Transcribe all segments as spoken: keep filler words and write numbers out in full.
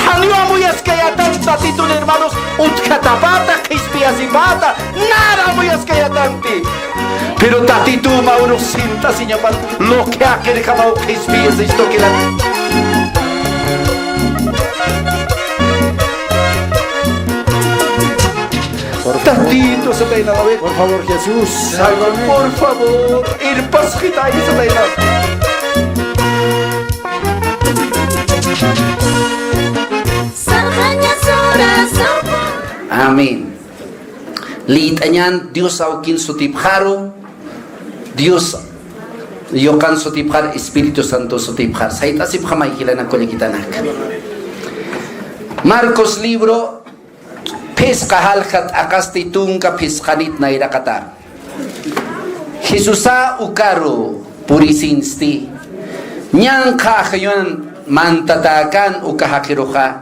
Janiw amuyaskayätan Tatitun, hermanos, utjatapäta, qhispiyasipäta, nara amuyaskayätanti. Pero Tatitu mä urux sintasiñapan, luqhaqirjamaw qhispiyasistu kilan. Por favor. Tatito, satayna, a ver. Por favor, Jesús. Salva, por favor. Irpasxitay, satayna. Amén. Liyt'añan Dios awkin sutipxaru, Dios yuqan sutipxar, Espíritu Santo sutipxar. Sayt'asipxamay jilanaka kullakitanaka. Marcos libro phisqa jalja t'aqasti tunka phisqanit nayraqatar. Jesusa ukaru purisinsti, ñanqha ajayun mantatäkän uka jaqiruxa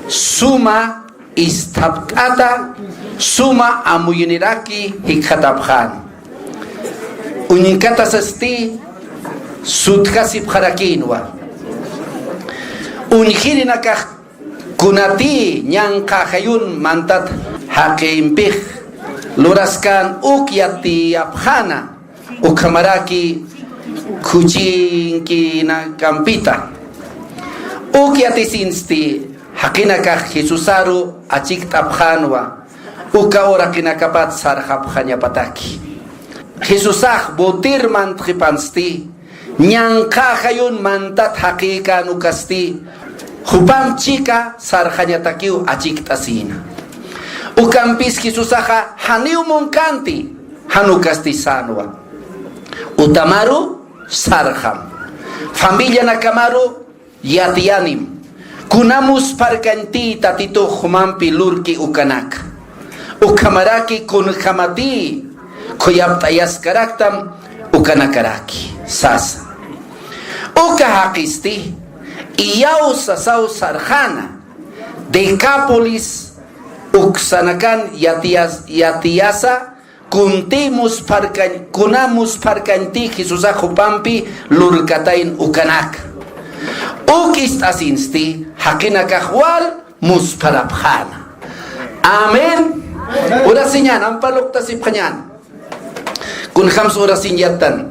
suma isthapt'ata, suma amuyuniraki jikxatapxän. Uñkatasasti sutjasipxarakïnwa. Uñjirinakax kunatï ñanqha ajayun mantat jaqimpix luraskän uk yatiyapxäna, ukhamaraki khuchinkinakampi. Uk yatisinsti jaqinakax Jesusaru achikt'apxänwa, uka uraqinakapat sarxapxañapataki. Jesusax boter mantxipansti, ñanqha ajayun mantat jaqïkän ukasti, jupamp chika sarxañatakiw achikt'asïna. Ukampis Jesusaxa janiw munkänti, jan ukasti sänwa. Utamaru sarxam. Familianakamaru yatiyanim. Kuna muspharkañtï Tatitux jumampi lurki ukanaka. Ukhamaraki kunjamatï khuyapt'ayaskaraktam ukanakaraki, sasa. Uka jaqisti iyaw sasaw sarxäna, Decápolis uksanakan yatiyas-, yatiyasa, kuntï muspharkañ-, kuna muspharkañtï Jesusax jupampi lurkatayn ukanaka. Uk ist'asinsti, jaqinakax wal muspharapxäna. Amén. Urasiñän, ampar luqtasipxañän. Kunjams urasiñ yattan.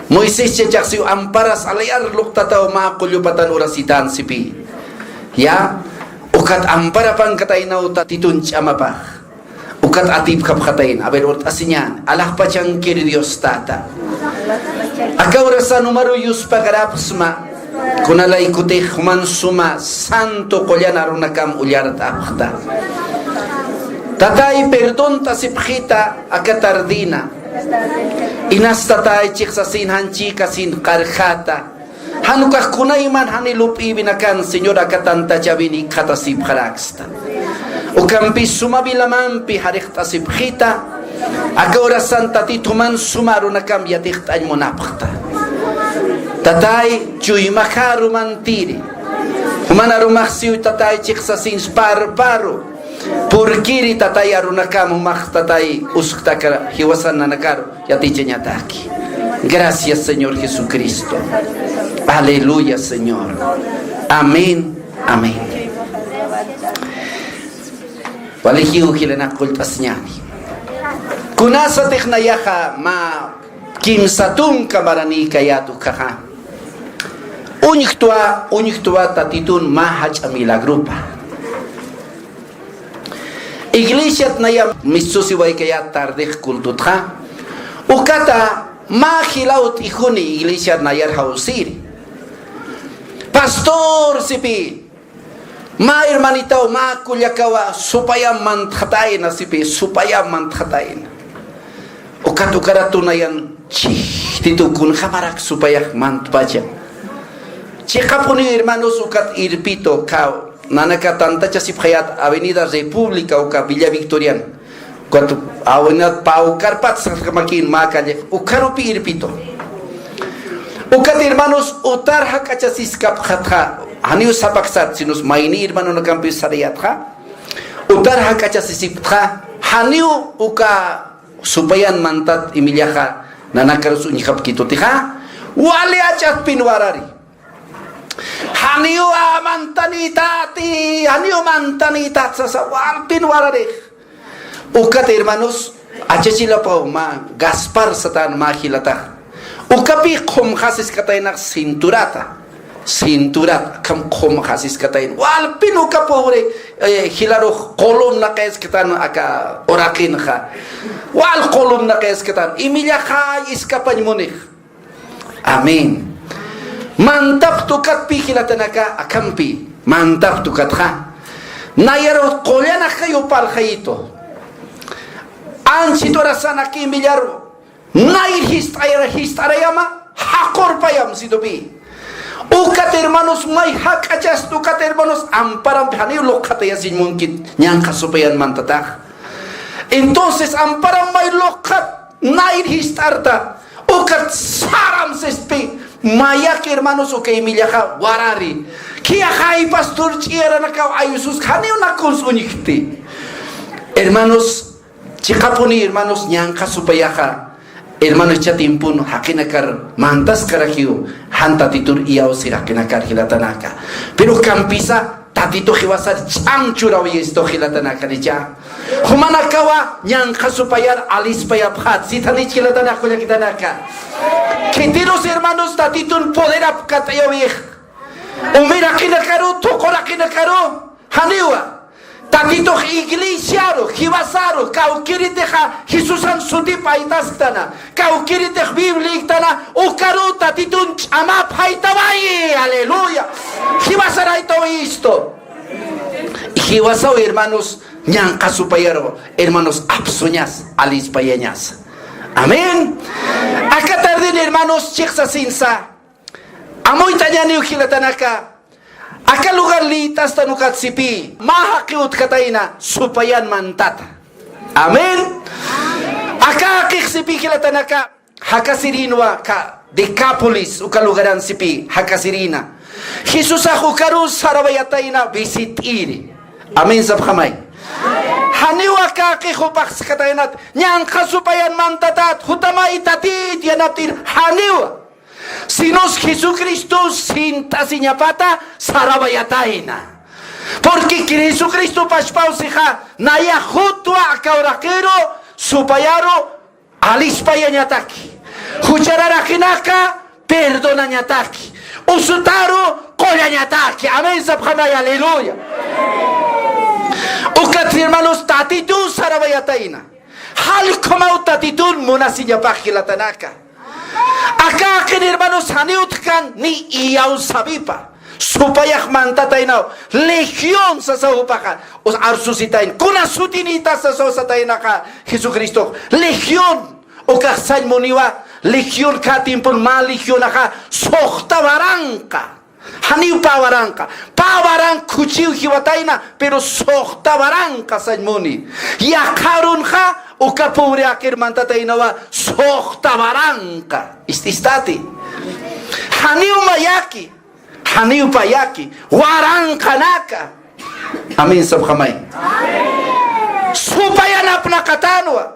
Moisés chachax siw amparas alayar luqtataw mä qullupatan urasitän sipï. Ya, ukat amparapankataynaw Tatitun ch'amapax. Ukat atipkapxatayna. A ver, urt'asiñäni. Alaxpachankir Dios Tata. Aka urasan umaru yuspagarapxsma. Kunalaykutix juman suma santo qullan arunakam ullart'apxta. Tatay, perdont'asipxita aka tardina. Inas Tatay chiqsasin jan chikasin qarjata. Jan ukax kunayman jani lup'ïwinakan, Señor, aka tantachawin jikxatasipxaraksta. Ukampis suma wilamampi jarixt'asipxita, aka urasan Tatituman suma arunakam yatixt'añ munapxta. Tatay, chuymaxa arumantiri. Juman arumax siw Tatay chiqsasin parparu. Purkiri Tatay arunakam jumax Tatay usktaka jiwasan nanakaru yatichañataki. Gracias, Señor Jesucristo. Aleluya, Señor. Amén. Amén. Walijiw jilanaka qullt'asiñäni. Kunasatix nayaxa mä kimsa tunka maranïkayät ukaxa. Uñjtwa, uñjtwa Tatitun mä jach'a milagrupa. Iglesiat naya mistusiwaykayät tardix cultutxa. Ukata mä jilaw t'ijuni iglesiat nayar jawsiri. Pastor sipï, mä hermanitaw, mä kullakawa supayam mantxatayna sipï, supayam mantxatayna. Ukat ukaratu nayan chijtitu kunjamarak supayax mantpacha. Chiqapuni hermanos, ukat irpitu, kaw nanaka tantachasipxayät Avenida República uka Villa Victorian. Ukat awenat pawkarpat sarxamakïn mä calle, ukarupi irpitu. Ukat hermanos, utar jak'achasiskapxatxa, janiw sapaksat, sinus mayni hermanonakampi sarayätxa, utar jak'achasisipxtxa, janiw uka supayan mantat imillaxa, Nanakarus uñjapkitutixa, wali ach'atpin warari. Janiw mantanïtati, janiw mantanïtat sasa, walpin wararix. Ukat hermanos, achachilapaw mä Gaspar satan mä jilatax. Ukapï qhumxasiskataynax cinturata. Cinturat, akham qhumxasiskatayna. Walpin uka pobre, eh, jilarux columna qillqasktan aka uraqinxa. Wal columna qillqasktan. Imillaxay iskapañ munix. Amén. Mantapxta ukatpï jilatanaka, akhampï. Mantapxta ukatxa. Nayarux qullanakxa yupalxayitu. Anchhit urasan aka imillaru. Nayr jist'ayara, jist'arayama, jaqurpayam situpï. Ukat hermanos, may jak'achasta ukat hermanos, amparampi janiw luqxatayasiñ munkit, ñanqha supayan mantatax. Entonces, amparam may luqxat, nayr jist'arta, ukat saram sispï, mayak hermanos, uka imillaxa warari. Khiyaxay pastor ch'iyaranakaw ayusus, janiw nakuns uñjkti. Hermanos, chiqapuni, hermanos, ñanqha supayaxa, hermano, jichha tiempon jaqinakar mantaskarakiw, jan Tatitur iyawsir jaqinakar jilatanaka. Pero ukampisa, Tatitu jiwasar ch'am churawistu jilatanakanicha. Jumanakawa, ñanqha supayar alispayapxät, sithanich jilatanaka, kullakitanaka. Khitirus, hermanos, Tatitun poderapkatayawix. Umiraqinakaru, thuquraqinakaru, janiwa. Tatitux iglesiaru, jiwasaru, kawkïritixa Jesusan sutipaytasktana, kawkïritix Biblia iktana, ukaru Tatitun ch'amapxaytawayi, aleluya. Jiwasaraytawayistu. Jiwasaw, hermanos, ñanqha supayaru, hermanos, apsuñas, alispayañas. Amén. Aka tardin, hermanos, chiqsasinsa. Amuyt'añäniw jilatanaka, aka lugar liyt'astan ukat sipï, mä jaqi utjatayna supayan mantata. Amén. Aka jaqix sipï jilatanaka, jakasirïnwa aka Decápolis uka lugaran sipï, jakasirïna. Jesusax ukaru sarawayatayna visit'iri. Amén sapxamay. Janiw aka jaqix jupax sijataynat, ñanqha supayan mantatat, jutamay Tatit yanapt'ir, janiwa. Sinos Jesucristo sint'asiñapata sarawayatayna. Porque Jesucristo pachpaw sixa, nayax jutwa aka uraqiru, supayaru, alispayañataki. Juchararaqinaka, perdonañataki. Usutaru, qullañataki. Amén sapxamay, aleluya. Ukat hermanos, Tatitun sarawayatayna. Jallq'umaw Tatitun munasiñapax jilatanaka. Aka jaqin hermanos janiw utjkan ni iyawsawipa. Supayax mantataynaw. Legión sasaw jupaxa. Us arsutitayna. Kuna sutinïta sasaw sataynaxa Jesucristox. Legión. Ukax sañ muniwa. Legión, aka tiempon mä legionaxa suxta waranqa. Janiw pä waranqa. Pä waranq khuchiw jiwatayna, pero suxta waranqa sañ muni. Yaqha arunxa, uka pobre jaqir mantataynawa, suxta waranqa. Ist'istati. Janiw mayaki. Janiw payaki. Waranqanaka. Amén sapxamay. Supayan apnaqatänwa.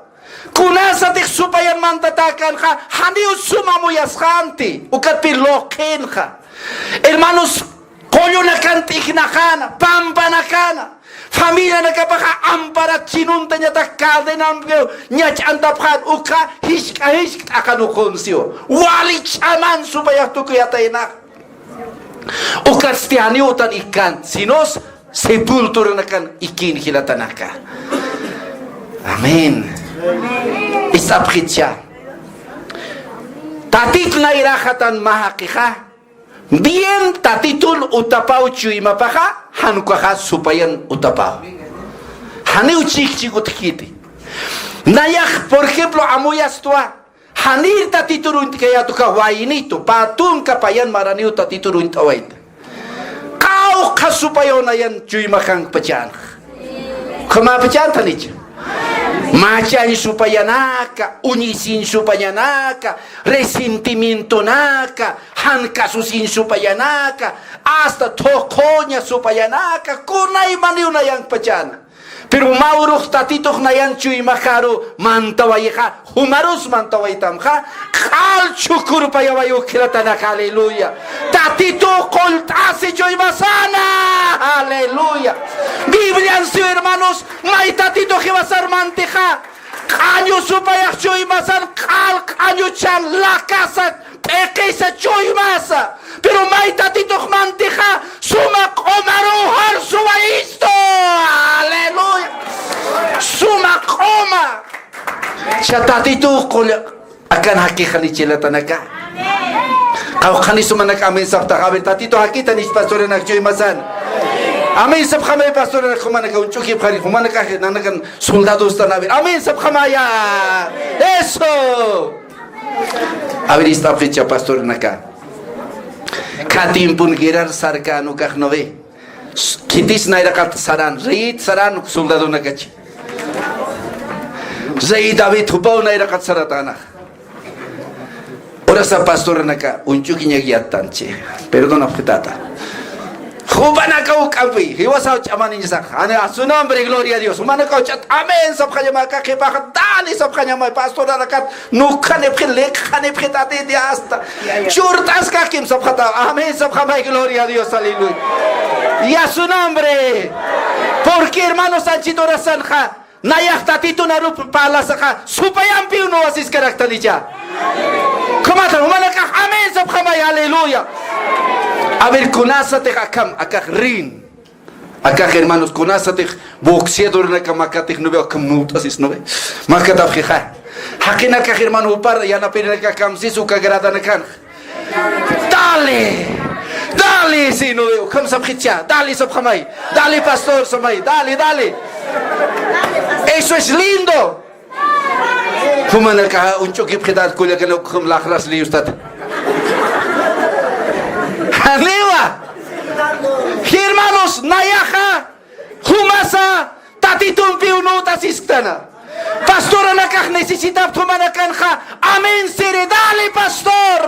Kunasatix supayan mantatäkänxa, janiw sum amuyasxänti, ukatpï luqinxa. Hermanos, qullunakan t'ijnaqäna, pampanakana, familianakapaxa amparat chinuntañatax cadenampiw ñach'antapxän, uka jisk'a jiskt'axa nuqunsiw. Wali ch'aman supayax tukuyataynax. Ukatsti janiw utan ikkän, sinos sepulturanakan ikïn jilatanaka. Amén. Ist'apxitcha. Tatit nayraxatan mä jaqixa, bien Tatitun utapaw chuymapaxa, jan ukaxa supayan utapaw. Janiw chikchik utjkiti. Nayax, por ejemplo, amuyastwa, janir Tatitur uñt'kayät uka waynitu, pä tunka payan maraniw Tatitur uñt'awayta. Qawqha supayaw nayan chuymaxankpachanx. Ukhamäpachantanich. Machañ supayanaka, uñisiñ supayanaka, resentimientonaka, jan kasusiñ supayanaka, hasta thuqhuña supayanaka, kunaymaniw nayankpachana. Pero mä urux Tatitux nayan chuymaxaru mantawayixa, jumarus mantawaytamxa, q'al chhukurpayawayi uk jilatanaka, aleluya. Tatitu qullt'asi chuymasana, aleluya. Biblian siw, hermanos, may Tatitux jiwasar mantixa, q'añu supayax chuymasan, q'al q'añu chan lakasa, p'iqisa, chuymasa. Pero may Tatitux mantixa, suma q'umaruw jarsuwayistu. Aleluya. Suma q'uma. Cha Tatitux qulla akan jakixani jilatanaka. Qawqhani sumanak amén sapxtaxa. A ver, Tatitu jakitani, pastoranak chuymasan. Amén sapxamay, pastoranak, jumanaka uñch'ukipxani, jumanaka nanakan soldadostan, a ver, amén sapxamaya. Eso. A ver, ist'apxicha, pastoranaka. Kha tiempon guerrar sarkan ukax, ¿no ve? Khitis nayraqat saran, reyit saran soldadonakachi. Rey David jupaw nayraqat saratanax. Urasa pastoranaka uñch'ukiñak yattanchi. Perdonapxi, tata. Jupanakaw k'ampi, jiwasaw ch'amaniñasax. Ani a su nombre, gloria a Dios. Jumanakaw ch'at, amén sapxañama, aka qhipaxa, dale sapxañama, pastoranakat, nukxanipxi, liqxanipxi, Tatiti, hasta churt'askakim sapxata, amén sapxamay, gloria a Dios, aleluya. Y a su nombre. Porque, hermanos, anchit urasanxa, nayax Tatitun arup parlasaxa, supayampiw nuwasiskaraktanicha. Ukhamaxa, jumanakax amén sapxamay, aleluya. A ver, kunasatix akham, akax ring. Akax, hermanos, kunasatix boxeadornaka makatix, ¿no ve? Akham nuwt'asis, ¿no ve? Makatapxixa. Jaqinakax, hermano, jupar yanapirinakax kamsis uka gradanakan. Dale, dale, sí, ¿no ve? Ukham sapxicha, dale sapxamay, dale, pastor, samay, dale, dale. Eso es lindo. Jumanaka uñch'ukipxitat, kullakan, ukham laqras liyustat. Janiwa. Hermanos, nayaxa jumasa Tatitumpiw nuwt'asisktana. Pastoranakax necesitapxta jumanakanxa, amén siri, dale, pastor.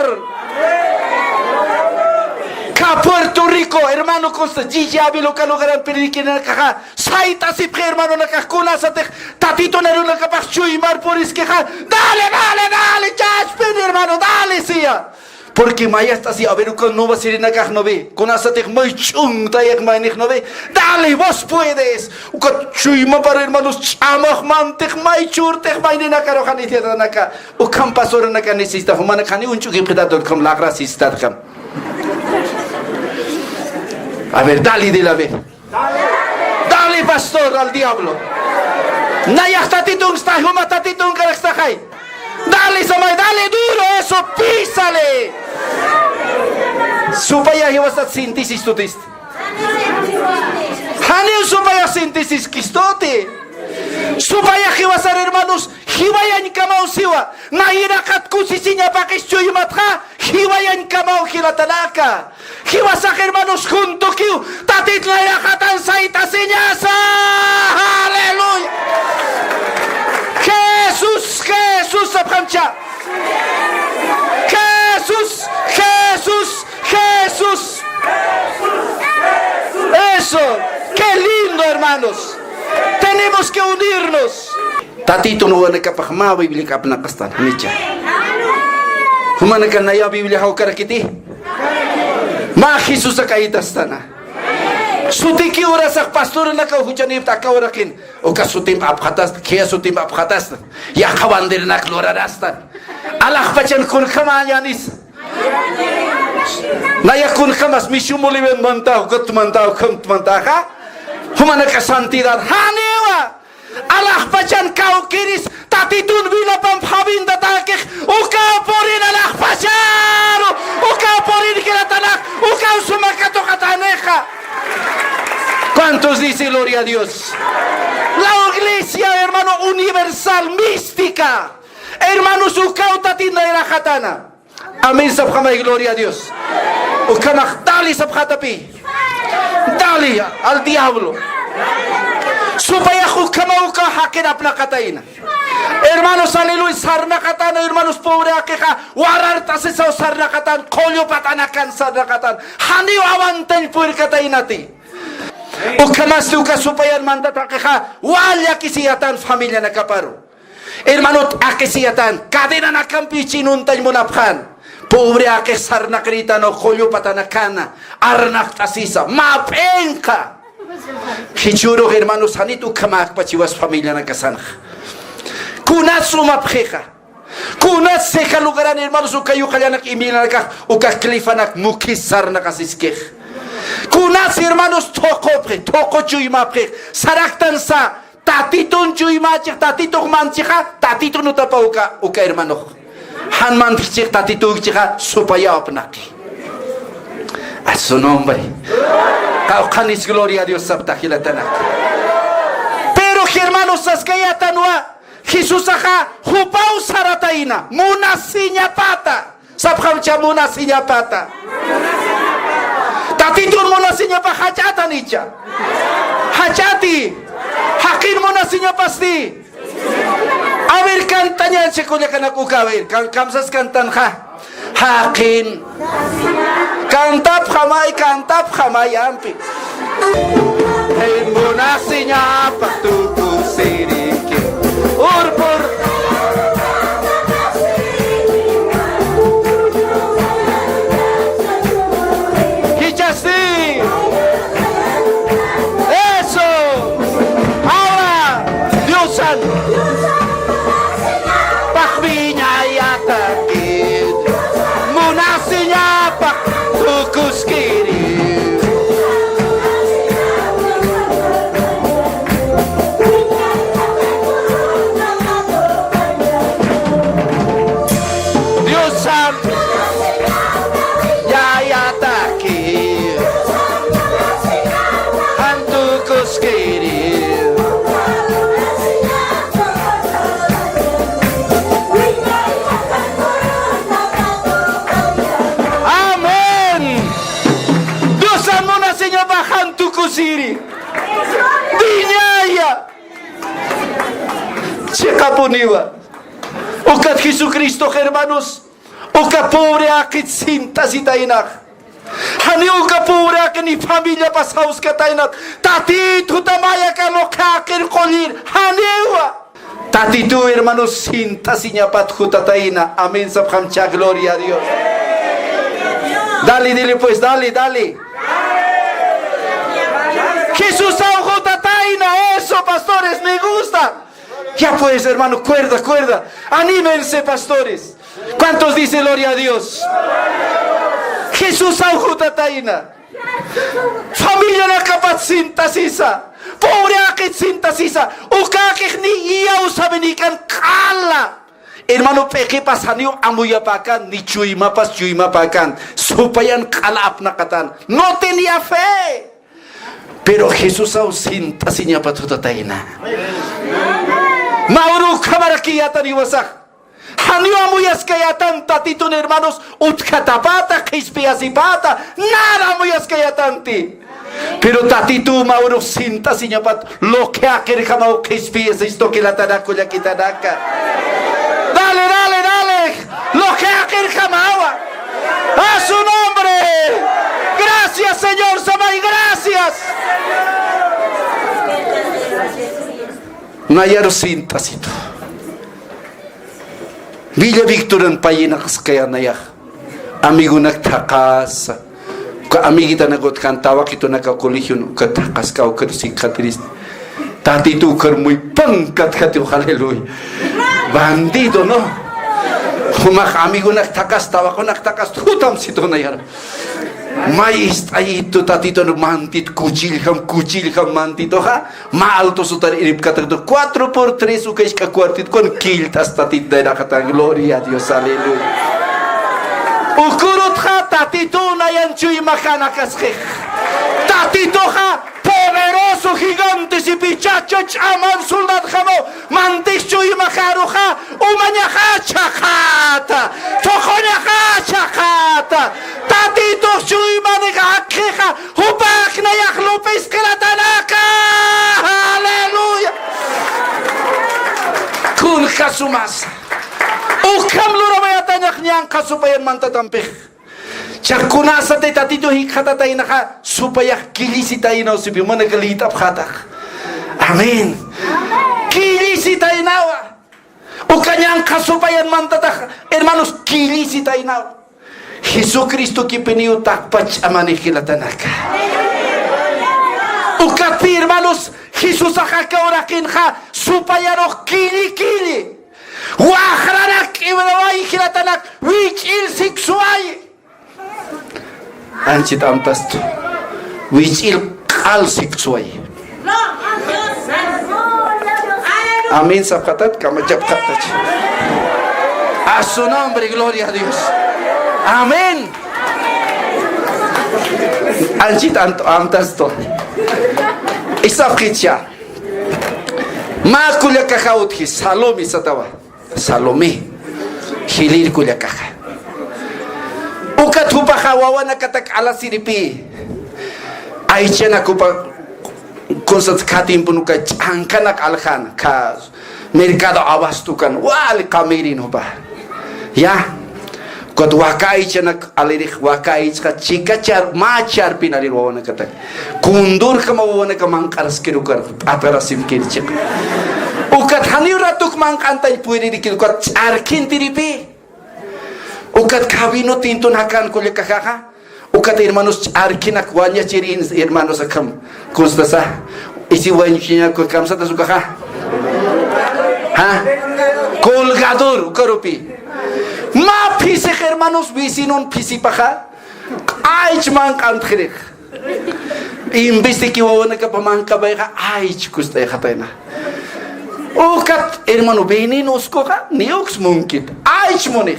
Ka Puerto Rico, hermano Costa, Gigi Ávila, uka lugaran predicanakaxa, sayt'asipxi hermanonakax kunasatix Tatitun arunakapax chuymar puriskixa, dale, dale, dale, chachpin, hermano, dale, siya. Porque mayast'asi, a ver, uka nuwasirinakax, ¿no ve? Kunasatix may ch'untayix maynix, ¿no ve? Dale, vos puedes. Uka chuymapar, hermanos, ch'amax mantix may churtix mayninakaru, janiw jilatanaka. Ukham pastoranaka necesita, jumanaka janiw uñch'ukipxitat, ukham laqrasistat, ukham. A ver, dale de la vez. Dale, pastor, al diablo. Nayax Tatitun, está, juma Tatitun, karakstaxay. Dale, samay, dale duro, eso, písale. Supaya jiwasat sintisistutis. Janiw supaya sintisiskistuti. Supaya jiwasar, hermanos, jiwayañkamaw siwa. Nayraqat kusisiñapaqis chuymatxa, jiwayañkamaw jilatanaka. Jiwasax, hermanos, juntukiw Tatit nayraqatan sayt'asiñasa. Aleluya. Jesús, Jesús sapxamcha. Jesús, Jesús, Jesús. Eso, qué lindo, hermanos. Tenemos que unirnos. Tatitun jumanakapax mä Bibliak apnaqastan, janicha. Jumanakan naya Biblia jawkarakiti. Mä Jesusak aytastana. Sutiki urasax pastoranakaw juchanipxta aka uraqin. Uka sutimp apxatasta, khaya sutimp apxatasta. Yaqha banderanak lurarastan. Alaxpachan kunjamañanis. Naya kunjamas, misión Bolivian manta, ukat manta, ukham manta, ja? Jumanaka santidad, janiwa. Alaxpachan kawkiris, Tatitun wilapamp jawintatäkix, ukaw purin alaxpacharu, ukaw purin jilatanax, ukaw suma katuqatänixa. ¿Cuántos dicen gloria a Dios? La iglesia, hermano, universal, mística. Hermanos, ukaw Tatit nayraqatana. Amén sapxamay, gloria a Dios. Ukhamax dale sapxätapï. Dale al diablo. Supayax ukhamaw ukaw jaqin apnaqatayna. Hermanos, aleluya, sarnaqatana, hermanos, pobre aqixa, warart'asisaw sarnaqatan, qullu patanakan sarnaqatan. Janiw aguantañ purirkataynati. Ukhamasti uka supayan mantat jaqixa wal llakisiyätan familianakaparu. Hermano, t'aqhisiyätan, cadenanakampi chinuntañ munapxän. Pobre jaqix sarnaqiritan qullupatanakan arnaqt'asisa, mä p'inqa. Jichhürux, hermanos, janit ukhamäkpachiwas familianakasanxa. Kunats sumapxixa. Kunats ceja lugaran, hermanos, uka yuqallanak imillanakax, uka clifanak mukhis sarnaqasiskix. Kunats, hermanos, thuqupxi, thuqu chuymapxix. Saraktansa, Tatitun chuymächix, Tatitux mantchixa, Tatitun utapa uka, uka hermanox. Jan mantjchix, Tatitunkchixa, supayawapnaqi. A su nombre. Qawqhanis gloria a Dios sapta jilatanak. Pero, hermanos, saskayätanwa, Jesusaxa jupaw saratayna, munasiñapata. Sapxamcha, munasiñapata. Tatitun munasiñapa jach'atanicha. Jach'ati. Jaqin munasiñapasti. A ver, cantañächi kullakanak uka, a ver, kan-, kamsas cantanxa. Jaqin. Cantapxamay, cantapxamay, ampi. Munasiñapa tukusiriki. Urpur. Jichhasti. Eso. Ahora, Diosan. Paxwiñayataki. Munasiñapa tukuskiri. Diosan yayataki jan tukuskiri. Amén. Diosan munasiñapa jan tukusiri. Diñaya. Chiqapuniwa. Ukat Jesucristo, hermanos, uka pobre jaqit sintasitaynax. Janiw uka pobre jaqin familiapas jawskataynat. Tatitut utamayakan uka jaqir qullir. Janiwa. Tatituw, hermanos, sintasiñapat jutatayna. Amén sapxamcha, gloria a Dios. Dale, dile pues, dale, dale. Jesusaw jutatayna, eso, pastores, me gusta. Ya pues, hermano, cuerda, cuerda. Anímense, pastores. ¿Cuántos dice gloria a Dios? Jesusaw jutatayna. Familianakapat sintasisa. Pobre jaqit sintasisa. Uka jaqix ni iyawsawi ni kan q'ala. Hermano, p'iqipas janiw amuyapäkan, ni chuymapas chuymapäkan. Supayan q'ala apnaqatan. No tenía fe. Pero Jesusaw sintasiñapat jutatayna. Mä uru ukhamarakiyätan jiwasax. Janiw amuyaskayätan Tatitun, hermanos, utjatapata, qhispiyasipata, nara amuyaskayätanti. Pero Tatituw mä urux sintasiñapat, luqhi jaqirjamaw qhispiyasistu jilatanaka, kullakitanaka. Dale, dale, dale. Luqhi jaqirjamawa. A su nombre. Gracias, Señor, samay, gracias. Nayaru sintasitu. Villa Victorian payinaqaskaya nayax. Amigunak thaqasa. Uka amiguitanak utjan tawaqitunaka colegion uka thaqaska ukar sikxatirist. Tatitu ukar muy pankat jatiw, aleluya. Bandido, ¿no? Jumax amigunak thaqas, tawaqunak thaqas, jutam situ nayar. May ist'ayitu Tatitun mantit kuchilljam, kuchilljam mantituxa. Mä alto sutar iripkatatu cuatro por tres uka isk'a cuartitwan killt'as Tatit nayraqatan. Gloria a Dios, aleluya. Ukurutxa Tatitu nayan chuymakanakasqix. Tatituxa poderoso gigante sipichacha ch'aman soldadjamaw mantix chuymakäruxa umañaxa chhaqäta, thuquñaxa chhaqäta. Tatitux chuymanix akxixa, jupax nayax lup'isqilatanaka. Aleluya. Kunja sumasa. Ukham lurawayatañax ñanqha supayan mantatampix. Chakunasati Tatitu jikxatataynaxa, supayax killisitaynaw sipi, manaka lït'apxatax. Amén. Killisitaynawa. Uka ñanqha supayan mantatax, hermanos, killisitaynaw. Jesucristokipiniw takpa ch'amani jilatanaka. Ukatpi, hermanos, Jesusax aka uraqinxa supayarux killi killi. Waxrarak k'iwraway jilatanak, wich'il siksuway. Anchit amtastu. Wich'il q'al siksuway. Amén sapxatat, kamachapxatach. A su nombre, gloria a Dios. Amén. Anchit ant-, amtastu. Isapxicha. Mä kullakaxa utji, Salomé satawa. Salomé, jilïr kullakaxa. Ukat jupaxa wawanakatak alasiripï. Aychanak jupa, kunsat kha tiempon uka ch'ankanak aljan, kha mercado abasto kan, wali qamirin jupa. Ya. Ukat waka aychanak alirix, waka aychxa chika char, mä charpin alir wawanakatak. Kundurjama wawanaka manq'araskir ukar p'atarasimkir chiqa. Ukat janiw ratuk manq'antañ puririkir ukat ch'arkintiripï. Ukat kha vino tinton jakan kullakaxaxa. Ukat hermanos ch'arkinak wañachirin hermanos akham. Kunstasa. Isi wañuchiñak kamsatas ukaxa. Ha? Colgador, ukarupï. Mä phisix hermanos vecinon phisipaxa. Aych manq'antxirix. Invistiki wawanakapa manq'amayxa, aych kust'ayxatayna. Ukat, hermano, veneno uskuxa, ni uks munkit. Aych munix.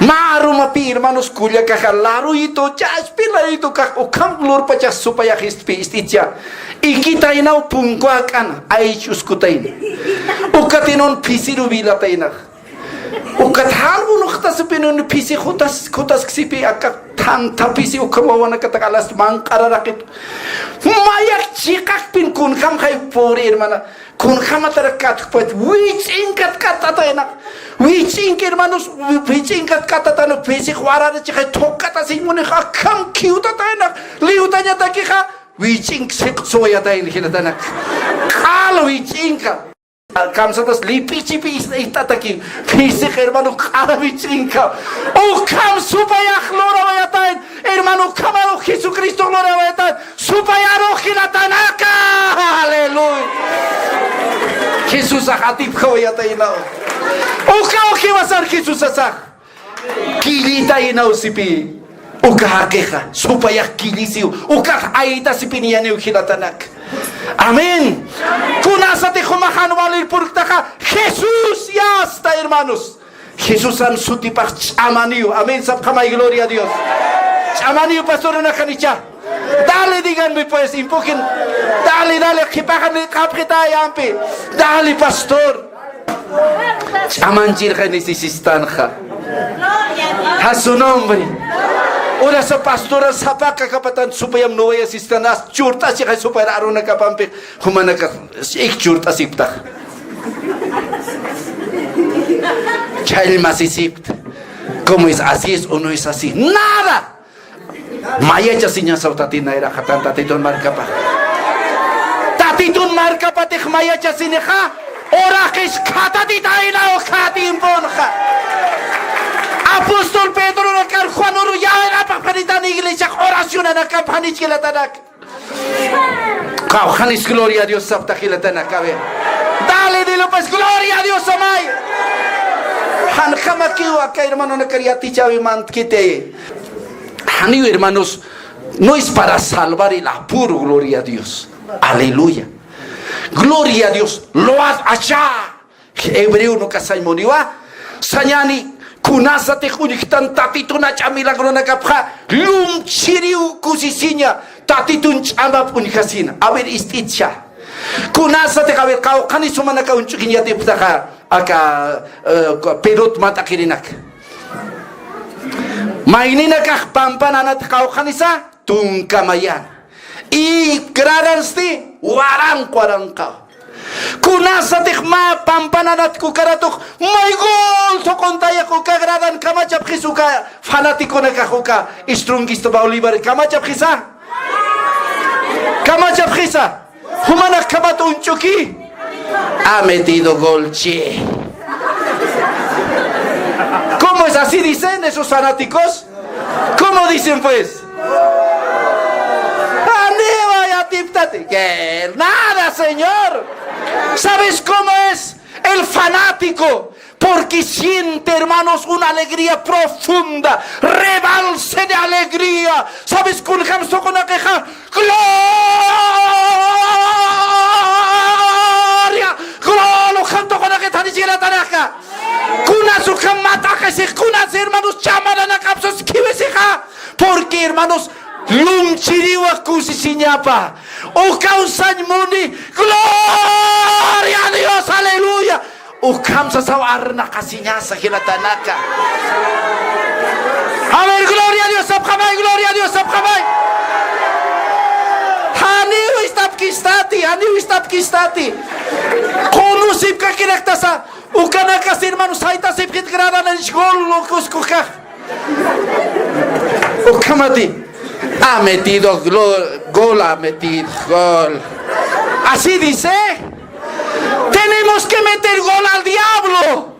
Mä arumapï, hermanos, kullakaxa, laruyitu, chachpi laruyitu kax, ukham lurpachax supayax istpi, ist'icha. Ikitaynaw punku ak'an, aych uskutayna. Ukatinun phisiru vilataynax. Ukat jan unuxtasipin uni phisi jutas, jutasksipï aka thantha phisi ukham wawanakatak alas manq'araraqit. Mayak chiqaqpin kunjamxay pobre hermana. Kunjamatarak katjpach wich'inkat katatayna. Wich'inki hermanos, wich'inkat katatayna phisix wararachixay thuqatasiñ munix akham khiwtatayna. Liwtañatakixa wich'ink siqsuwayatayna jilatanak. Q'al wich'inka. Kamsatas lipichipi is-, ist'ataki, phisix hermano q'al wich'inka. Ukham supayax lurawayatayna, hermano, ukhamaru Jesucristo lurawayatayna, supayaru jilatanaka. Aleluya. Jesusax atipjawayataynaw. Ukaw jiwasar Jesusasax. Killitaynaw sipï. Uka jaqixa, supayax killisiw, ukax aytasipin yaniw jilatanak. Amén. Kunasatix jumax jan walir purktaxa, Jesús yasta, hermanos. Jesusan sutipax ch'amaniw. Amén. Sapxamay, gloria a Dios. Ch'amaniw, pastor, una janicha. Dale, díganme pues, empujen. Dale, dale, qhipaxan qhapxitay ampi. Dale, pastor. Ch'amanchirxay nisisistanxa. A su nombre. Urasa pastora sapaka kapatan supayam nuwayasistan as churt'asixay supayar arunakapampi jumanakax ik churt'asiptax. Chhallmasisipta. ¿Cómo es? Así es o no es así. Nada. Mayachasiñasaw tatin nayraxatan Tatitun markapax. Tatitun markapatix mayachasinixa, uraqis khatatitaynaw kha tiemponxa. Apóstol Pedronakar Juan uru yärapax phanitan iglesiax oracionanakap phanichkilatanak. Qawqhanis gloria a Dios sapta jilatanak, a ver. Dale, dilo pues, gloria a Dios, amay. Janjamakiw aka hermanonakar yatichäwi mantkiti. Janiw, hermanos, no es para salvar el apuro, gloria a Dios. Aleluya. Gloria a Dios. Lo has achado. Hebreo uka sañ muniwa, sañäni, kunasatix uñjtan Tatitun jach'a milagronakapxa, lumchiriw kusisiña, Tatitun ch'amap uñjasina. A ver, ist'itcha. Kunasatix, a ver, qawqhanis jumanaka uñch'ukiñ yatiptaxa, aka, eh, pelot mat'aqirinak. Mayninakax pampa nanat qawqhanisa, tunka mayan. Y graransti, waranqa, waranqa. Kunasatix mä pampananat kukaratux may gol thuquntayax uka gradan kamachapxis uka fanaticonakax uka Strongest Bolívar kamachapxisa. Kamachapxisa. Jumanakjamat uñch'uki. Ha metido gol, che. ¿Cómo es? ¿Así dicen esos fanáticos? ¿Cómo dicen, pues? Janiw atiptati. Que nada, señor. ¿Sabes cómo es el fanático? Porque siente, hermanos, una alegría profunda, rebalse de alegría. ¿Sabes kunjams thuqunakxa? Gloria, gloria, ukham thuqunakit jani jilatanaka. Kunas ukham mat'aqisix, kunas, hermanos, chamaranakapsas khiwisixa. Porque, hermanos, lumchiriwa kusisiñapa. Ukaw sañ muni, gloria a Dios, aleluya. Ukham sasaw arnaqasiñasa jilatanaka. A ver, gloria a Dios sapxamay, gloria a Dios sapxamay. Janiw ist'apkistati, janiw ist'apkistati. Qunusipkakiraktasa, ukanakas, hermanos, saytasipkit gradananch gol, locos, kukax. Ukhamati. Ha metido glo-, gol, ha metido gol. Así dice. Tenemos que meter gol al diablo.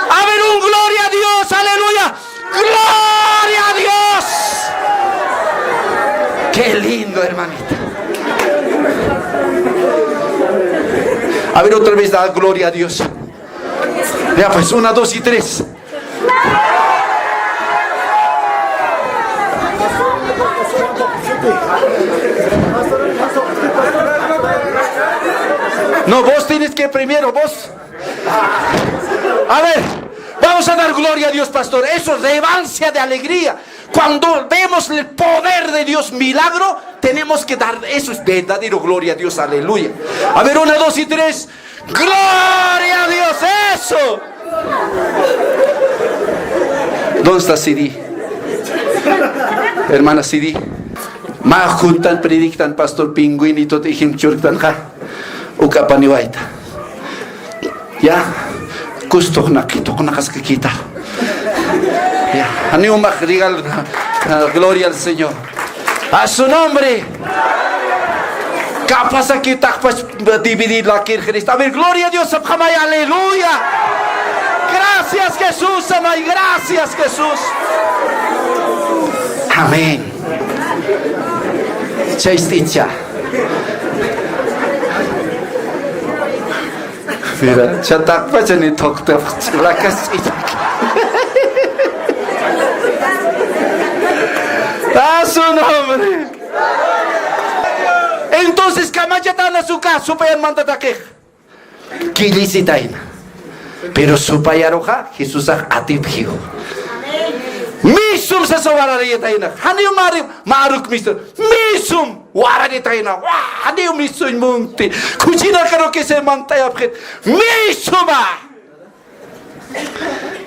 A ver, un gloria a Dios, aleluya. Gloria a Dios. Qué lindo, hermanita. A ver, otra vez da gloria a Dios. Ya, pues, una, dos y tres. No, vos tienes que primero, vos. A ver, vamos a dar gloria a Dios, pastor. Eso es rebalse de alegría. Cuando vemos el poder de Dios, milagro, tenemos que dar, eso es verdadero gloria a Dios, aleluya. A ver, una, dos y tres. Gloria a Dios, eso. ¿Dónde está Sidi? Hermana Sidi. Mä juntan predictan pastor Pingüinito ijim churktanxa. Uka apaniwayta. Ya. Kustuqnaqi, tuqnaqaskakita. Ya. Janiw max regal, ah, gloria al Señor. A su nombre. Capaz aquí taqpach dividir la kirjrista. A ver, gloria a Dios, sapxamay, aleluya. Gracias, Jesús, amay, gracias, Jesús. Amén. Chaysticha. Mira, chataqpachani thuqtap, lakas ch'ichak. A su nombre. Entonces, kamachatanas uka, supayan mantataqix. Killisitayna. Pero supayaruxa, Jesusax atipxiw. Misum sasa warariyatayna. Janiw mari, maruk misum. Misum. Wararitayna, wa, janiw misuñ munti. Khuchinakaru kisa mantayapxit. Misuma.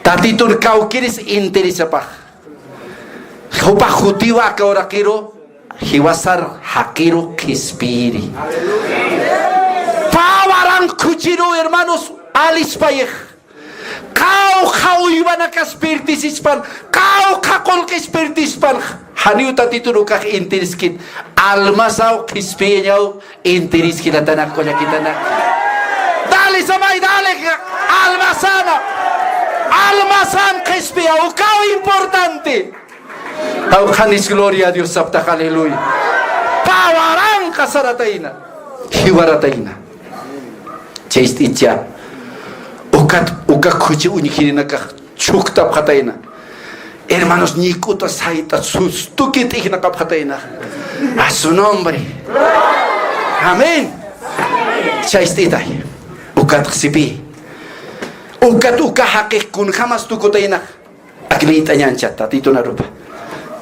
Tatitun kawkiris interesapax. Jupax jutiwa aka uraqiru, jiwasar jaqiru qhispiyiri. Pä waranq khuchiru, hermanos, alispayix. Qawqha uywanakas pirtisispan, qawqha qullqis pirtispan, janiw Tatitun ukax intiriskin, almasaw qhispiyañaw intiris jilatanak kullakitanak. Dale, samay, dale, almasana. Almasan qhispiya, ukaw importante. Qawqhanis gloria a Dios saptax, aleluya. Pä waranqa saratayna, jiwaratayna. Chaysticha, ukat, uka khuchi uñjirinakax chuktapxatayna. Hermanos, ñik'uta sayta sustuki t'ijnaqapxatayna. A su nombre. Amén. Chayst'itay. Ukat sipi. Ukat uka jaqix kunjamas tukutayna. Ak liyt'añancha, Tatitun arupa.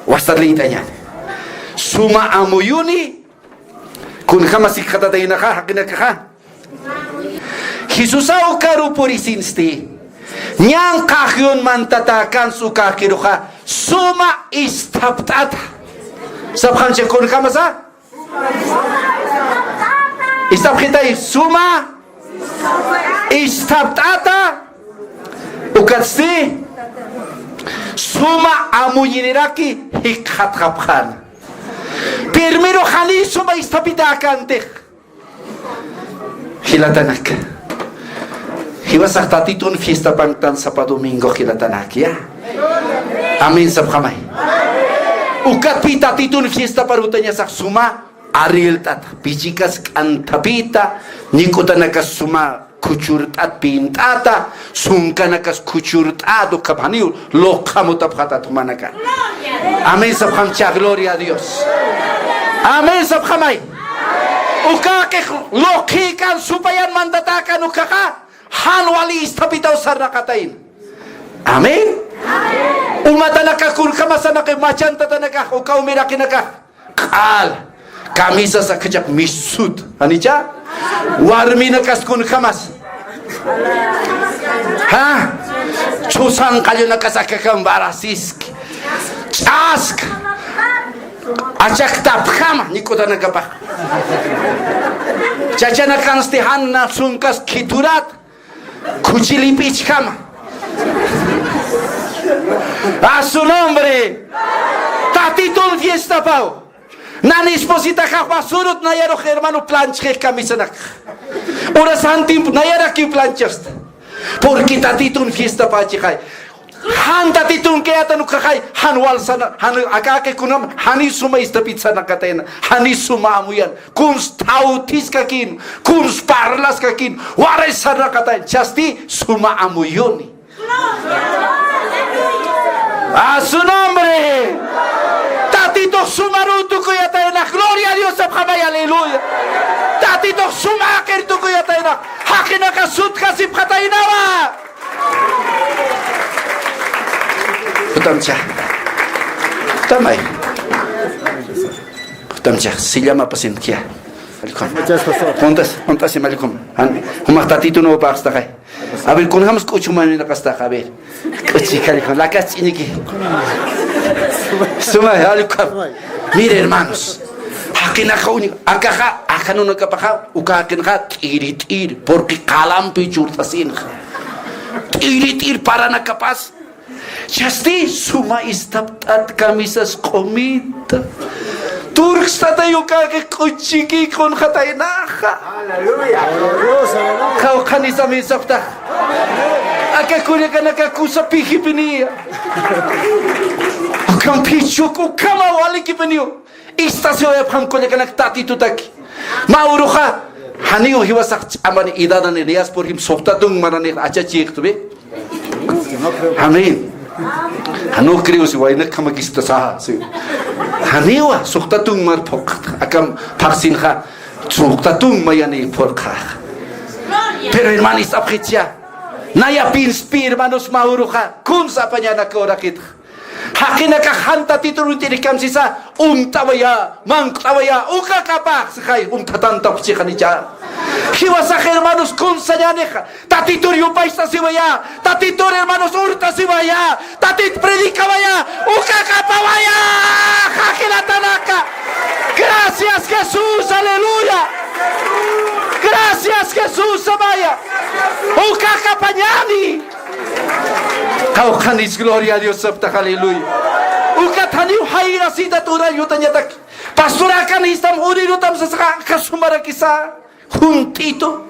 Wastat liyt'añan. Suma amuyuni, kunjamas ikxatataynaxa, jaqinakaxa. Jesusaw ukaru purisinsti. Ñan qajyun mantatäkans uka jaqiruxa, suma isthapt'ata. Sapxamchi kunjamasa? Ist'apxitay, suma Isthapt'ata, ukatsti suma amuyiniraki jikxatxapxäna. Primero janiy suma isthapitäkänti. Jilatanaka. Jiwasax Tatitun fiestapanktan sapa domingo jilatanaka, ya. Amén sapxamay. Ukatpï Tatitun fiestapar jutañasax suma arreglt'ata, pichikas k'anthapïta, ñik'utanakas suma khuchurt'at pint'ata, sunkanakas khuchurt'at, ukham janiw luqhamutapxatat jumanaka. Amén sapxamcha, gloria a Dios. Amén sapxamay. Uka jaqix luqhïkän supayan mantatäkän ukkhaxa, jan wali isthapitaw sarnaqatayna. Amén. Umatanaka kunjamasanaka, machantatanaka, uka umiraqinaka. Q'al, camisas akachaq misut. Janicha? Warminakas kunjamas. Ha? Chusan qallunakas akakam barasiski. Ch'ask. Achaktapjama, ñik'utanakapax. Chachanakansti jan sunkas khithurat. Khuchilip'ichkama. A su nombre. Tatitun fiestapaw. Nan espositaxa basurut nayarux hermano planchxix camisanak. Horas jan tiempo nayarakiw planchasta. Porque Tatitun fiestapä chixay. Jan Tatitun kayatan ukkhaxay, jan walsana, jan aka jaqix kunjam, janiy suma isthapit sarnaqatayna, janiy suma amuyan, kuns thawthiskakïn, kuns parlaskakïn, waray sarnaqatayna, chasti suma amuyuni. A su nombre. Tatitux sumaruw tukuyatayna, gloria a Dios sapxamay, aleluya. Tatitux suma jaqir tukuyatayna, jaqinaka sutjasipxataynawa. Jutamcha. Jutamay. Jutamcha, sillama pacientkia. Muchas, pastor. Juntas, juntas y malicom. Jumax Tatitun upaxtaxay. A ver, kunjamas k'uchumaninaqastaxa, a ver. K'uchi calicom, la cas chiniki. Suma, malicom. Mire, hermanos. Jaqinaka uñi, akaxa, akanunakapaxa, uka jaqinxa, t'iri t'ir, porque qalampi churtasinxa. T'iri t'ir paranakapas. Chasti suma isthapt'at camisas q'umita. Turkstatay uka jaqix k'uchiki kunjataynaxa. Aleluya. Qawqhanis amén sapxtax. Aka kullakanaka kusa phijipiniya. Ukham phichhuk ukhama walikipiniw. Istasiwayapxam kullakanak Tatitutaki. Mä uruxa, janiw jiwasax ch'amani edad anilias, por ejemplo, suxta tung maranix achachixtuwi. Amén. Janiw creo si waynak jamakistasa, si. Janiwa, suxta tung mar phuqxta, akam phaxsinxa, suxta tung mayani phuqxta. Pero hermano, ist'apxicha. Naya pinspi, hermanos, mä uruxa, kuns apañanaka uraqitxa. Jaqinakax jan Tatitur uñt'irikam sisa, umt'awaya, mankt'awaya, uka kapax, sixay, umt'atantapxchi janicha. Jiwasax hermanos, kuns sañänixa, Tatitur yupaytasiwaya, Tatitur hermanos, urtasiwaya, Tatit predicawaya, uka kapawaya, jaqilatanaka. Gracias, Jesús, aleluya. Gracias, Jesús, amaya. Uka kapañäni. Qawqhanis, gloria a Dios sapxtax, aleluya. Ukat janiw jayrasitat urayutañatak. Pastor, akan istam urirutam sasaxa, aka sumarakisa. Junt'itu.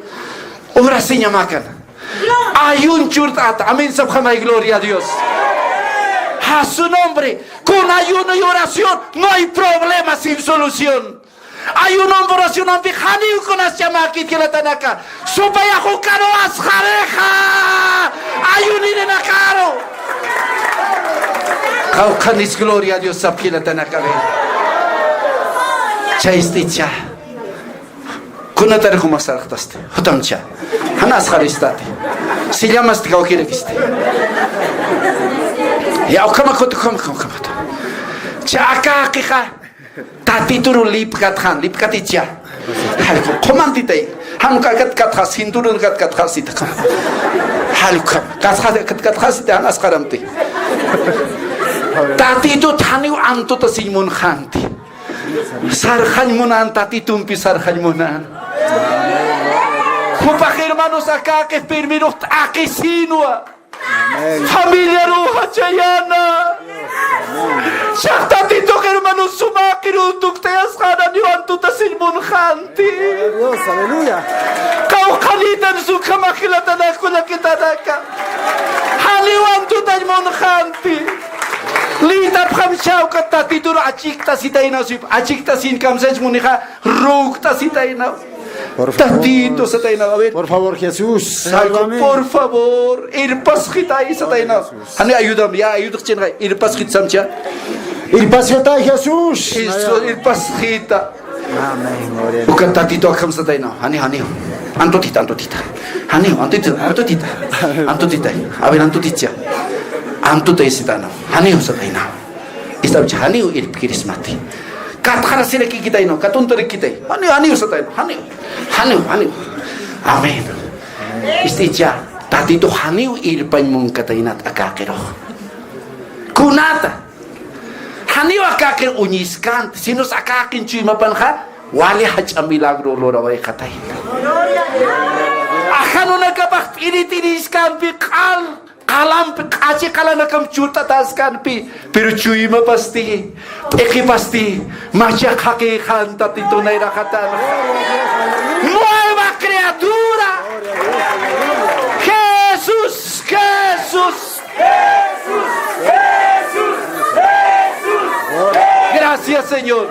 Urasiñamäkana. Ayun churt'ata. Amén sapxamay, gloria a Dios. A su nombre. Con ayuno y oración no hay problema sin solución. Ayuno oracionampi janiw kunas ch'amäkit jilatanaka. Supayax ukaru asxarixa. Ayunirinakaru. Qawqhanis, gloria a Dios sapxi jilatanaka. Chaysticha. Kunatar jumax sarxtasti. Jutamcha. Jan asxaristati. Sillamasti kawkirakisti. Ya, ukhama kut, ukhama, ukhama, ukhama. Cha aka jaqixa. Tatituru lipkatxan, lipkaticha. Jalku, qumantitay. Jan uka katkatxa, cinturonkat katkasita. Jalku, katxa, katkasita, jan asxaramti. Tatitut janiw amtutasiñ munxänti. Sarxañ munän, Tatitumpi sarxañ munän. Jupax hermanos, akäkix primerux t'aqisinwa. Amén. Familiaruxa chayana. Amén. Chax Tatitux hermanos, sumäkirun tuktayasxäna, janiw antutasiñ munxanti. Gloria a Dios, aleluya. Qawqhanïtansa ukhamax jilatanaka, kullakitanaka. Janiw antutañ munxanti. Liytapxam chawka Tatitur achikt'asitayna, sip, achikt'asiñ kamsach munixa, rukt'asitayna. Por favor. Tatito satayna, a ver. Por favor, Jesús, sálvame. Por favor, irpasxitay satayna. Jesús. Jani ayudam, ya, ayudxchinxa, irpasxit samcha. Irpasxitay, Jesús. Eso, irpasxita. Amén, gloria a Dios. Uka Tatito akham satayna. Jani, jani. Antutita, antutita. Jani, antutita, antutita. Antutita. A ver, antutita. Antutay satayna. Jani satayna. Ist'apcha, janiw irpkirismati. Katxarasirakikitayna, katuntarikitay. Janiw, janiw satayna, janiw. Janiw, janiw. Amén. Ist'icha, Tatitux janiw irpañ munkataynat akäkirux. Kunata. Janiw akäkir uñiskanti, sinos akäkin chuymapanxa, wali jach'a milagro lurawayxatayna. Ajanunakapax t'iri t'iriskampi q'al qalampi, q'achi qalanakam churt'ataskanpi, pero chuymapasti, p'iqipasti, machaq jaqixan Tatitun nayraqatan. Nueva criatura. Jesús, Jesús. Gracias, Señor.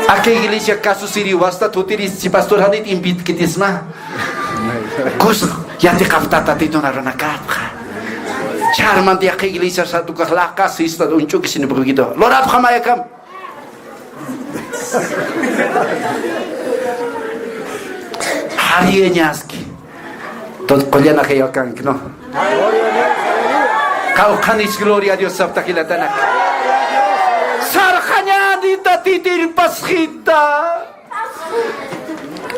Aka iglesia Caso Siri wasta tutiris, si pastor janit invitkitisma. Kus, yatiqapxta Tatitun arunakapxa. Charman yaqha iglesia satukax laqas, sista, uñch'uki sinipxikito. Lurapxam mayakam. Jariyañaski. Entonces, qullan ajayakanki, ¿no? Qawqhanis gloria a Dios sapta jilatanak. Sarxañäni Tatitu irpasxita.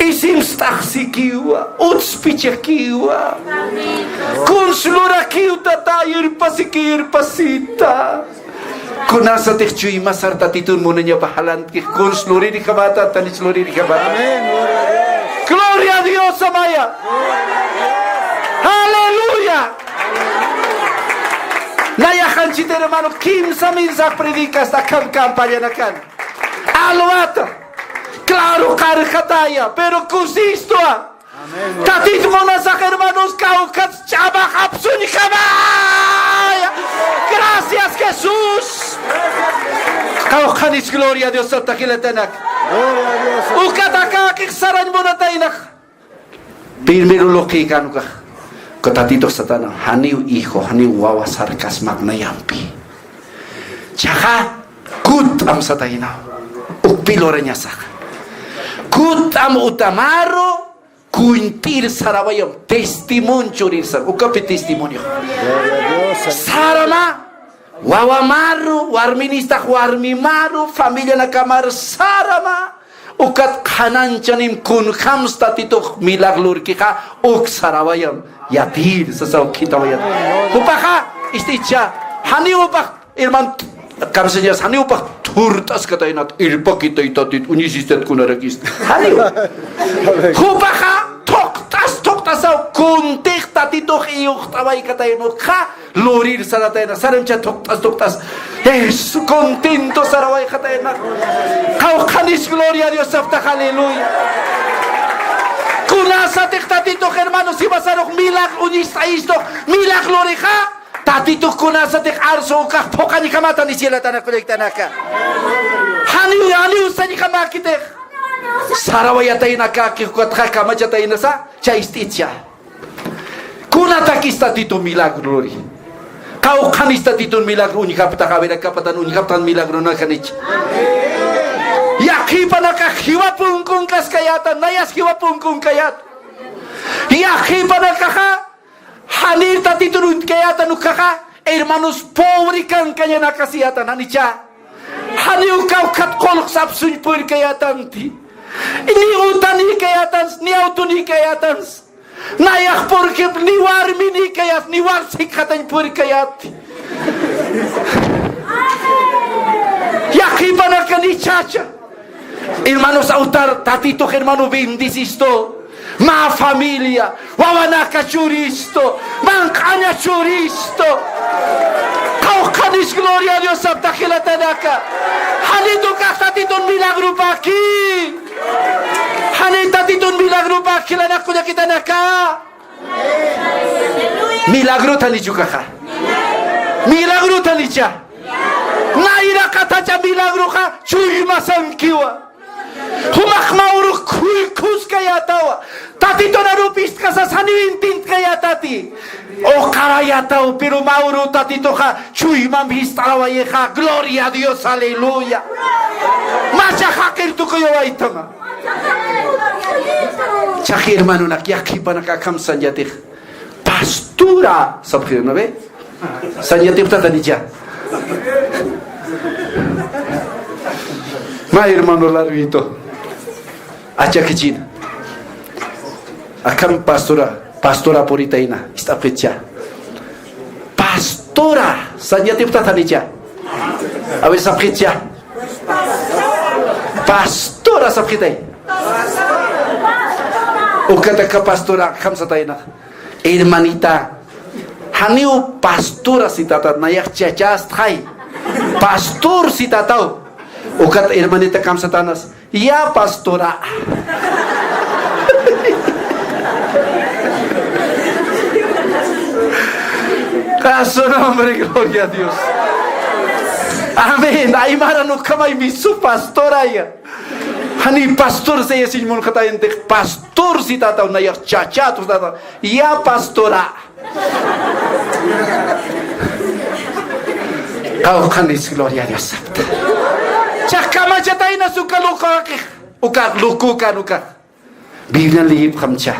Isimst'axsikiwa, utspichakiwa. Kuns lurakiw, Tata, irpasiki, irpasita. Kunasatix chuymasar Tatitun munañapa jalantki, kuns lurirjamata, tanis lurirjamata. Amén, gloria a Dios. Gloria a Dios, amaya. Aleluya. Nayax anchhit hermano, kimsa mensaje predicasta akham campañanakan. Alwata. Claro, qarxataya, pero kusistwa. Amén. Tatit munasax, hermanos, kawkhat ch'amaxapsuñjamaya. Gracias, Jesús. Qawqhanis gloria a Dios sapta jilatanak. Gloria a Dios. Ukat akäkix sarañ munataynax. Primero luqïkän ukax, uka Tatitux satayna, janiw hijo, janiw wawa sarkasmat nayampi. Chaxa, kutt'am satayna, ukpi lurañasaxa. Kutt'am utamaru, kuñt'ir sarawayam, testimonio churir sar-, ukapi testimonio. Gloria a Dios. Sarama, Wawa maru, warministax warmi maru, familianakamar sarama, ukat qhanañchanim kunjams Tatitux milagro lurkixa, uk sarawayam, yatir, sasaw khitawayat. Jupaxa, ist'icha, janiw jupax, hermano, kamsañas, janiw jupax thurt'askataynat, irpakitay Tatit, uñisistat kunarakisti. Janiw. Jupaxa, thuqt'as, thuqt'asaw, kuntix Tatitux iyuqt'awaykatäyamukxa, lurir saratayna, saramcha thuqt'as, thuqt'as. Eso, contento sarawayxatayna. Qawqhanis gloria a Dios saptax, aleluya. Kunasatix Tatitux, hermanos, imasarux milagro uñist'ayistux, milagro lurixa, Tatitux kunasatix arsu ukax phuqañjamata, ni cielatanak, kullaktanaka. Janiw, janiw sañjamäkitix. Sarawayatayna kaki ukatxa kamachataynasa, chayist'icha. Kunatakis Tatitu milagro luri. Qawqhanis Tatitun milagro uñjaptax, a ver, akapatan uñjaptan milagro nakanich. Yaqhipanakax jiwa punkunkaskayätan, nayas jiwa punkunkayät. Yaqhipanakaxa, janir Tatitun uñtkayätan ukaxa, hermanos, pobre kankañanakasiyätan, janicha. Janiw kawkhat qullqsapsuñ purkayätanti. Ni utanïkayätans, ni awtunïkayätans. Nayax, por ejemplo, ni warminïkayät, ni warsikxatañ purkayät. Yaqhipanaka ni chacha. Hermanos, awtar Tatitux, hermano, bendicistu. Mä familia, wawanaka churistu, manq'aña churistu. Qawqhanis gloria a Dios sapta jilatanaka. Janitu ukax Tatitun milagropaki. Jani Tatitun milagropaki jilanaka kullakitanaka. Milagrotanichu ukaxa. Milagrotanicha. Nayraqatacha milagroxa chuymasankiwa. Jumax mä uru khuykhuskayätawa. Tatitun arupi ist'kasas janiw intint'kayätati. Uqarayätaw, pero mä uru Tatituxa chuymamp jist'arawayixa. Gloria a Dios, aleluya. Macha jaqir tukuyawaytama. Chaqi hermanonak, yaqhipanak akham sañatix. Pastora, sapxi, ¿no ve? Sañatiptatanicha. Mä hermano Larguito. Achakichina. Akham pastora, pastora puritayna, ist'apxitcha. Pastora, sañatiptatanicha. A ver, sapxitcha. Pastora, sapxitay. Ukataka pastora, akham satayna. Hermanita, janiw pastora sitata, nayax chachästxay. Pastor sitataw. Ukat hermanita kamsatanas, ya pastora. A su nombre, gloria a Dios. Amén. Aymara nukhamay misu pastora ya. Jani pastor saya siñ munxatayantix, pastor sitataw, nayax chachätu sitata. Ya pastora. Qawqhanis gloria a Dios sapta. Chaqkamachataynas uka lukuqix, uka lukukan uka. Biblian liyipxamcha.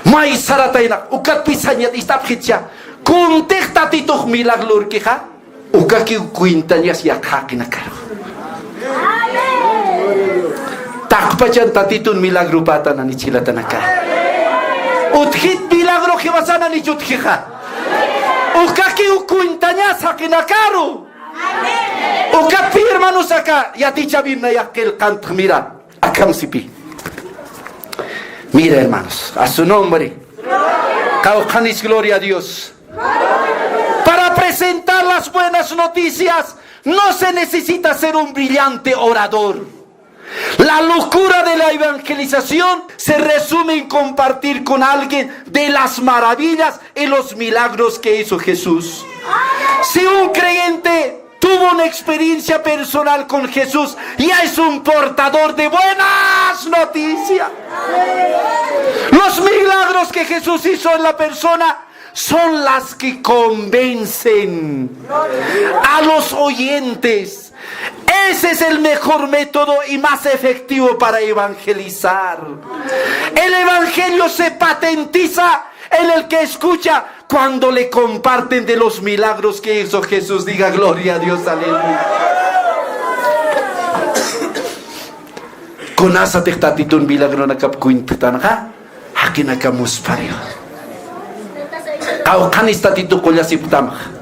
May saratayna, ukat pisañat ist'apxitcha. Kuntix Tatitux milagro lurkixa. Ukakiw cuentañas yaqha jaqinakaru. Taqpachan Tatitun milagropätananich jilatanaka. Utjit milagro jiwasananich utjixa. Ukakiw cuentañas jaqinakaru. Ukat pi hermanos aka yatichawinna yaqha qillqantx mira. Akham sipi. Mira, hermanos, a su nombre. Qawqhanis gloria a Dios. Para presentar las buenas noticias no se necesita ser un brillante orador. La locura de la evangelización se resume en compartir con alguien de las maravillas y los milagros que hizo Jesús. Si un creyente tuvo una experiencia personal con Jesús, ya es un portador de buenas noticias. Los milagros que Jesús hizo en la persona son las que convencen a los oyentes. Ese es el mejor método y más efectivo para evangelizar. El evangelio se patentiza en el que escucha cuando le comparten de los milagros que hizo Jesús. Diga gloria a Dios, aleluya. Kunasatix Tatitun milagronakap cuentatanxa, jaqinaka muspariwa. Qawqhanis Tatitu qullasipxtamxa.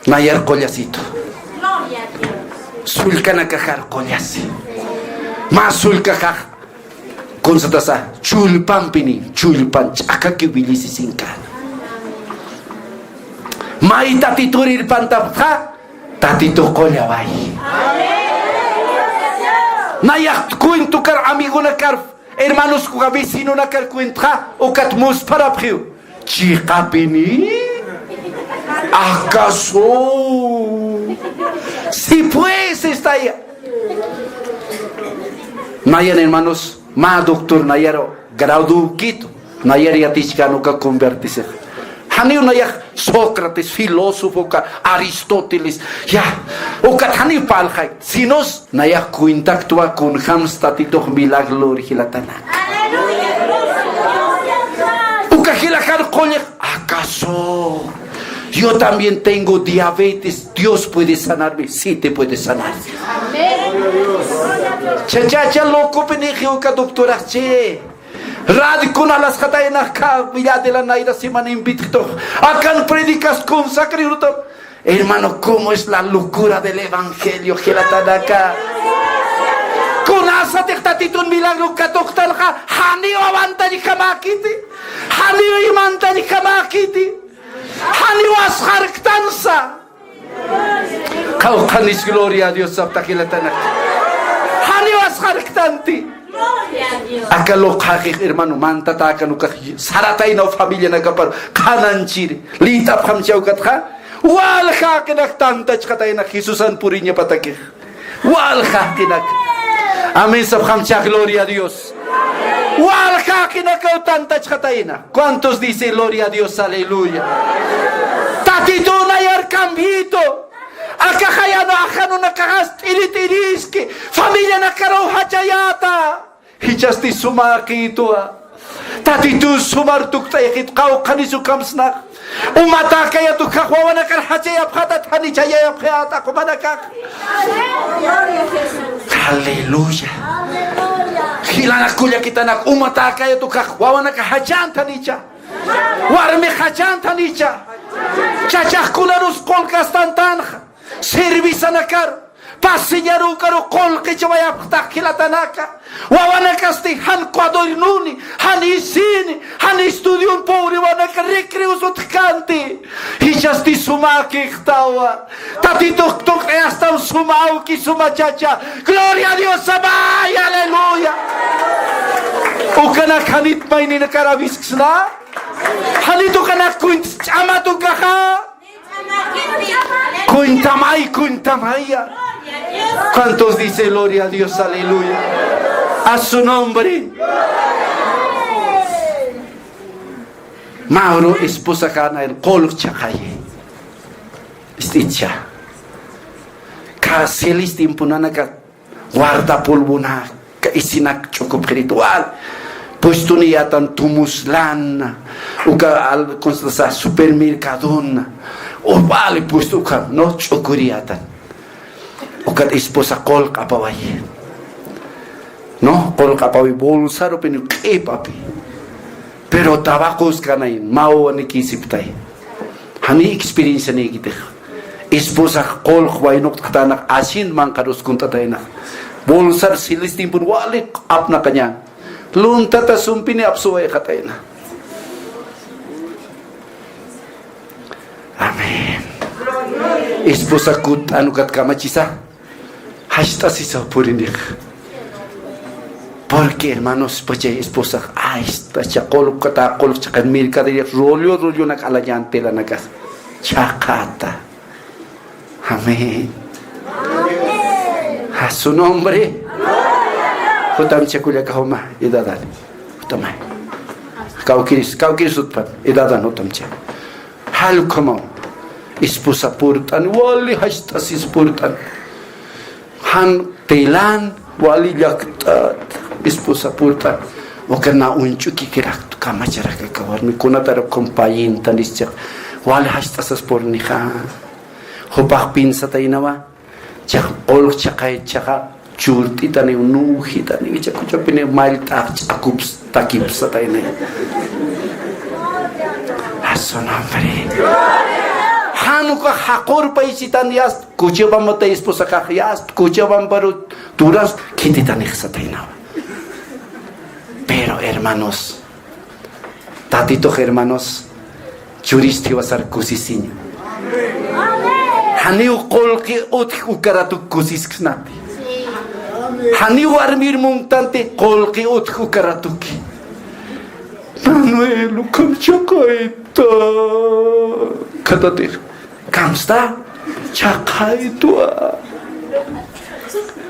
Nayar qullasitu. Sullkanakaxar qullasi. Mä sullkaxax kunsatasa, chullpampini, chullpan ch'akaki willisisinkana. May Tatitur irpantapxta, Tatitu qullaway. Nayax cuentukar, amigonakar, hermanos, uka vecinonakar cuentxa, ukat musparapxiw. Chiqapini? ¿Acaso? Sí, pues, está ahí. Nayan, hermanos, mä doctor nayaru gradukitu, nayar yatichkän uka convertisix. Janiw nayax Sócrates, filósofo, uka Aristóteles, ya, ukat janiw parlxay, sinos nayax cuentaktwa kunjams Tatitux milagro lur jilatanaka. Uka jilakan qullix, ¿acaso yo también tengo diabetes? Dios puede sanarme, sí te puede sanar. Chachacha, locopinixi uka doctoraxchi. Radiokuna lasxataynax, ka Villa de la Naira semana invitxtux. Akan predicas consagre, hermano, ¿cómo es la locura del evangelio? Jilatanaka. Kuna Asatix Tatitun milagro katuqtanxa, janiw awantañjamäkiti, janiw imantañjamäkiti, janiw asxarktansa. Qawqhanis gloria a Dios saptax jilatanak. Janiw asxarktanti. Aka luqxaqix hermano, mantatäkan ukax sarataynaw familianakapar qhanañchiri. Liyt'apxamchi ukatxa, walja jaqinak tantachxatayna Jesusan puriñapatakix. Walja jaqinak. Amén sapxamcha, gloria a Dios. Walja jaqinakaw tantachxatayna. ¿Cuántos dicen gloria a Dios? Aleluya. Tatitun nayar cambiito. Aka jayanu ajanunakaxas t'iri t'iriski. Familianakaruw jachayäta. Jichhasti sumäkitwa. Tatitun sumar tukt'ayxit, qawqhanis ukham snax. Umatäkayat ukax wawanakar jachayapxätat, janiw jachayapxäta jumanakax. Aleluya. Jilanak kullakitanak, umatäkayat ukax wawanakax jachäntanicha. Warmix jachäntanicha. Chachax kunarus qullqastantanxa. Servisanakar, pasillarukar qullqichawayapxtax jilatanaka. Wawanakasti jan cuadernoni, jan isini, jan estudion, pobre wawanaka recreos utjkänti. Jichhasti sumäkixtawa. Tatitux tukt'ayastaw suma awki, suma chacha. Gloria a Dios, amén, aleluya. Ukanak janit mayninakar awisksna. Janit ukanak kuynts ch'amat ukaxa. Cuentamay, cuentamaya. ¿Cuántos dice gloria a Dios? Aleluya. A su nombre. Mä uru esposaxan el qullq chhaqayi. Ist'icha. Cárceles tiemponanaka guardapolvonaka, isinak ch'ukupxiritu wal. Puestoniyätan Tumuslan, uka al-, constasa supermercadon, o vale puesto uka, ¿no? Ch'ukuriyätan. Ukat esposa qullq apawayi. ¿No? Qullq apawi bolsarupi, ni q'ip'api. Pero tabacos kanay, mä wawanikisiptay. Janiy experiencianïkitix. Esposax qullq waynuqt'xatanax, ashin manqharus kunt'ataynax. Bolsar silis tiempon wali apnaqaña. Luntata sumpini apsuwayxatayna. Amén. Esposa kutt'an ukat kamachisa. Jast'asisa purinix. Porque, hermanos, pues, chay esposax, ay, esta cha qullq, ta qullq chhaqay mercadería, rollo, rollonak alañan telanakas. Chhaqata. Amén. A su nombre. Jutamcha kullaka juma, edadan. Jutamay. Kawkiris, kawkiris utpan, edadan jutamcha. Jall ukhamaw. Esposa purt'an, wali jast'asis purt'an. Jan telan, wali llakt'at, esposa purt'an. Uka na uñch'ukikiraktu, kamacharak aka warmi, kunatarak compañintanis chaq. Wali jast'asas purnixa. Jupax piensataynawa. Chax qullq chhaqay chhaqa churt'itaniw, nuwjitaniw, chakuchapiniw mallt'ax ch'akups takipsatayniw. A su nombre. Jan ukax jaqurpaysitan yast, Cochabambata esposaxax yast, Cochabambaru turas khititanixsataynawa. Pero hermanos, Tatitux, hermanos, churist jiwasar kusisiña. Janiw qullqi utj ukaratuk kusisksnati. Janiw warmir munktanti qullqi utj ukaratuki. Manuel, ukham chhaqayta. Khatatix. Kamsta chhaqaytwa.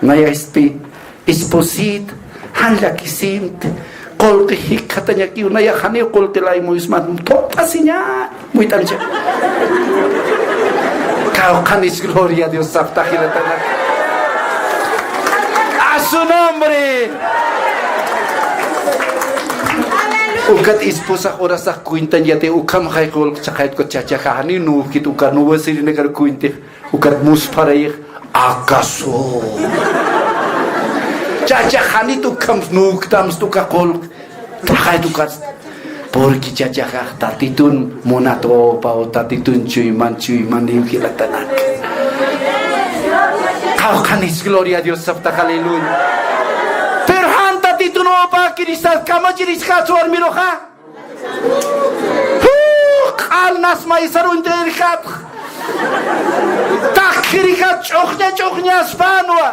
Naya ispi, esposit, jan llakisimti, qullqi jikxatañakiw, naya janiw qullqi lay muysmat, thuqt'asiña, muyt'amcha. Kawkhanis gloria a Dios saptax jilatanak. A su nombre. Ukat esposax urasax cuentañ yatiy, ukham jay qullq chhaqayt ukat chachaxa janiw nuwjkit uka nuwasirinakar cuentix, ukat muspharayix, ¿acaso? Chachax janit ukham nuwjktamst uka qullq chhaqayt ukat. Porque chachaxax Tatitun munatwapaw, Tatitun chuyman, chuyman jilatanaka. Kawkhanis gloria a Dios saptax, aleluya. Pakirist'as kamachirisqas warmiruxa. Juu, q'alnas maysarun tayirjat. Takjirjat ch'uxña ch'uxñaspanwa.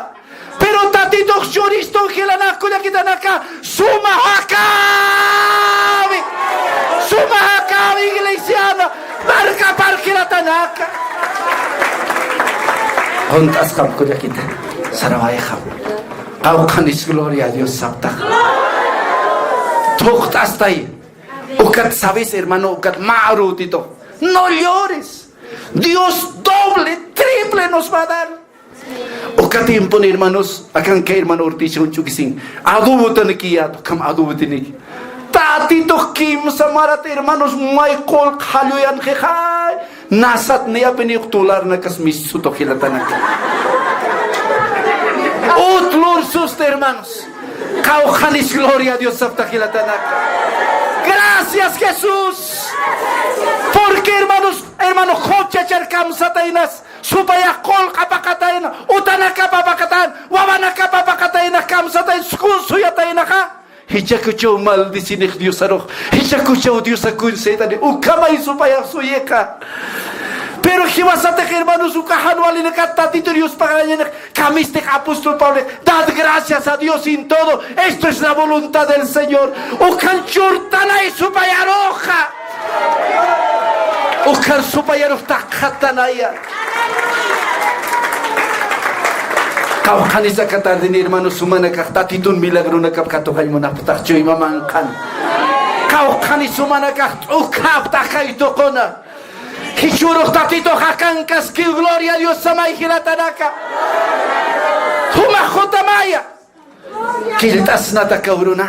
Pero Tatitux churistun jilanaka kullakitanaka, suma jakawi. Suma jakawi iglesiana, markapar jilatanaka. Junt'asqam kullakita, sarawayxam. Qawqhanis gloria a Dios saptax. Thuqt'astay. Ukat sabes, hermano, ukat mä arutito. No llores. Dios doble, triple nos va a dar. Uka tiempon, hermanos, akanka hermano Ortiz ch'ukisin. Adobotanki yat, ukham adobotanki. Tatitux kimsa marat, hermanos, may qullq jalluyanxixay. Nasat niyapiniw tularnakas mistsutu jilatanaka. Utlur susta, hermanos. Qawqhanis gloria a Dios sapta jilatanaka. Gracias, Jesús. Porque, hermanos, hermano Job chachar kamsataynas, supayax qullq apaqatayna, utanakap apaqatayna, wawanakap apaqatayna, kamsatayna, suyataynaxa. Jichhakuchaw maldicinix Diosarux, jichhakuchaw Diosakuñ saytani, ukhamay supayax suyixa. Pero jiwasatix, hermanos, uka jan walinakat Tatitun yuspaxañanix, kamistix apóstol Pablo, dad gracias a Dios en todo, esto es la voluntad del Señor. Ukan churtanay supayaruxa. Ukan supayarux takxatanaya. Qawqhanis aka tardini, hermanos, jumanakax Tatitun milagronakap katuqañ munapxtax chuyma manqhan. Qawqhanis jumanakax t'ukhapxtax kay tuquna. Jichhürux Tatitux akankaskiw, gloria a Dios samay jilatanaka. Jumax jutamaya. Killt'asnata kawruna.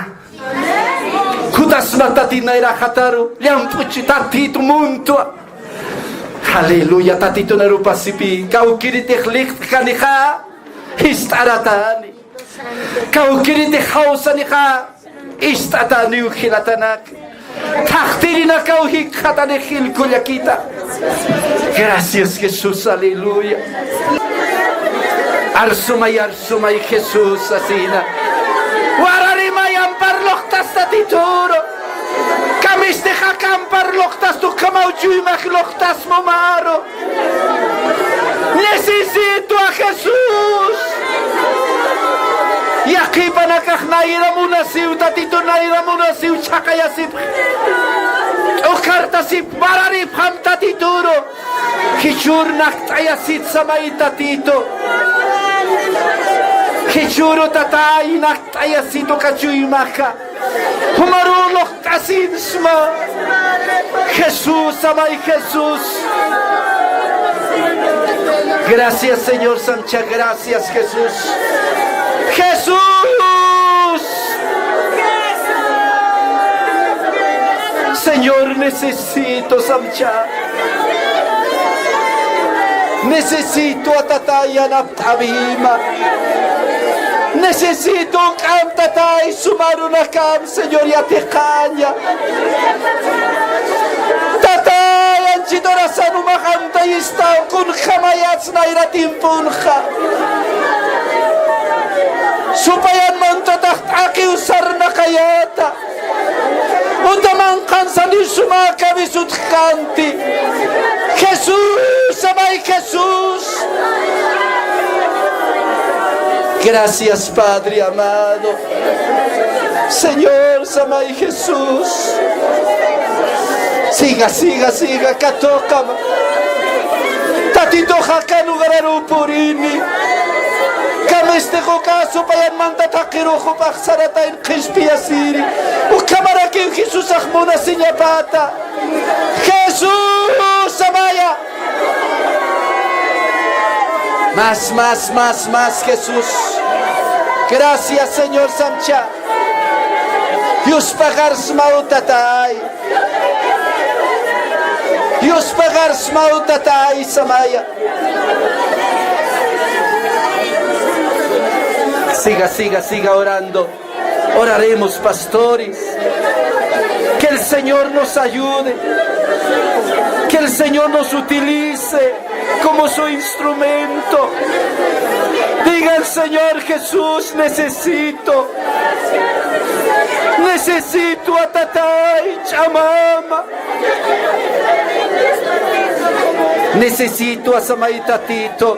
Jutasma Tatit nayra jataru, llamp'uchi Tatitu muntwa. Aleluya, Tatitun arupasipï, kawkïritix liqt'kanixa, jist'aratani. Kawkïritix jawsanixa, ist'ataniw jilatanaka. Thaqtirinakaw jikxatanix jil kullakita. Gracias, Jesús, aleluya. Arsumay, arsumay, Jesús, asina. Wararimay ampar luqtas Tatituru. Kamistix aka ampar luqtas, ukhamaw chuymax luqtas mumaru. Necesito a Jesús. Yaqhipanakax nayra munasiw, Tatitu nayra munasiw chhaqayasipx. T'ukhartasipx, mararipxam Tatituru. Jichhür nakt'ayasit samay Tatitu. Jichhüru Tatay nakt'ayasit uka chuymaxa. Jumaru luqt'asinsma. Jesús, amay Jesús. Gracias, Señor, samcha, gracias, Jesús. Jesús. Señor, necesito, samcha. Necesito a Tatay yanapt'awima. Necesito uñt'am Tatay suma arunakam, Señor, yatiqaña. Tatay, anchhit urasan umax amtayistaw, kunjamayats nayra tiemponxa. Supayan mantatax t'aqiw sarnaqayäta. Uta manqhan sani suma cabeza utjkanti. Jesús, amay Jesús. Gracias, Padre amado. Señor, samay Jesús. Siga, siga, siga, katuqama. Tatitux aka lugararu purini. Kamistix uka supayan mantatax thaqirux jupax saratayn qhispiyasiri. Ukhamarakiw Jesusax munasiñapata. Jesús, amaya. Más, más, más, más, Jesús. Gracias, Señor, samcha. Yuspaxarsmaw Tatay. Yuspaxarsmaw Tatay, samaya. Siga, siga, siga orando. Oraremos, pastores. Que el Señor nos ayude. Que el Señor nos utilice como su instrumento. Digan, Señor Jesús, necesito. Necesito a tatay, ch'amama. Necesito a samay Tatito.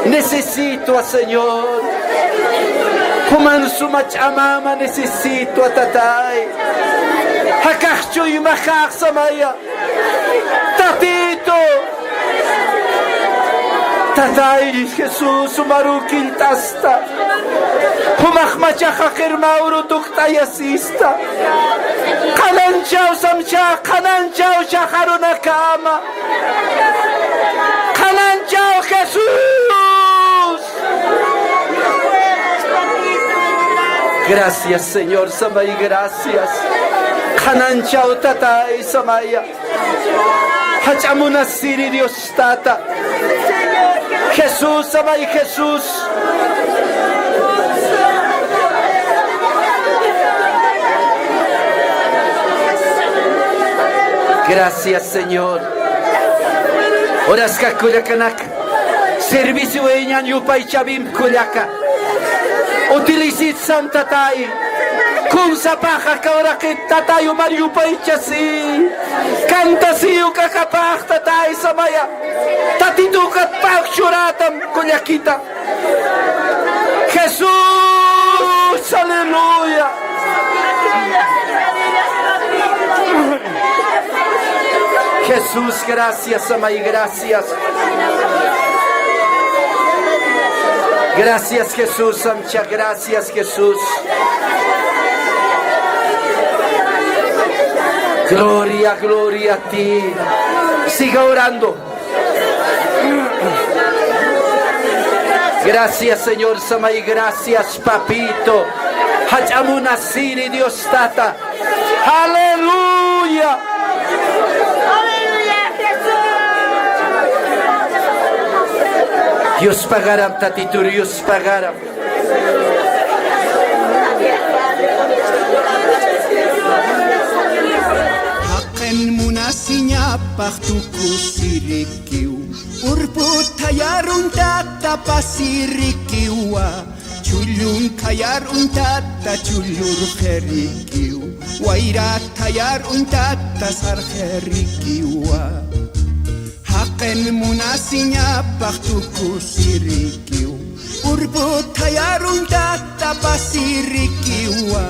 Necesito a Señor. Juman suma ch'amama necesito a tatay. Jakax chuymaxax samaya. Tatito. Tatay Jesús, umaru killt'asta. Jumax machaxa qirmawru tukt'ayasista. Qananchaw samcha, qananchaw chaxarunakama. Qananchaw Jesús. Gracias, Señor, samay, gracias. Qananchaw tatay samaya. Jach'a munasiri Dios tata. Jesús, amay Jesús. Gracias, Señor. Horaska kullakanak. Servicio iñan yupaychabim kullaka. Utilisit sam tatay. Kun sapaxa kawraqit tatay umar yupaychasi. Kantasiyu kakapax tatay samaya. Tatitukat pax churatam kullakita. Jesús, aleluya. Jesús, gracias, amay, gracias. Gracias, Jesús, amcha, gracias, Jesús. Gloria, gloria a ti. Siga orando. Gracias, Señor, samay, gracias, papito. Jach'a munasiri Dios tata. Aleluya. Aleluya, Jesús. Dios pagaram, Tatito, Dios pagaram. Jaqin munasiñapax tukusirikiw, urput thayar uñtata pasirikiwa, chullun khayar uñtata chullur qhirikiw, wayrat thayar uñtata sarqhirikiwa. Jaqin munasiñapax tukusirikiw, urput thayar uñtata pasirikiwa,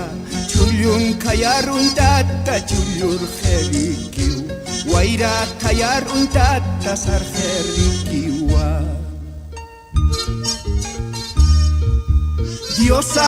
chullun khayar uñtata chullur qhirikiw, wayrat thayar uñtata sarqhirikiwa. Diosa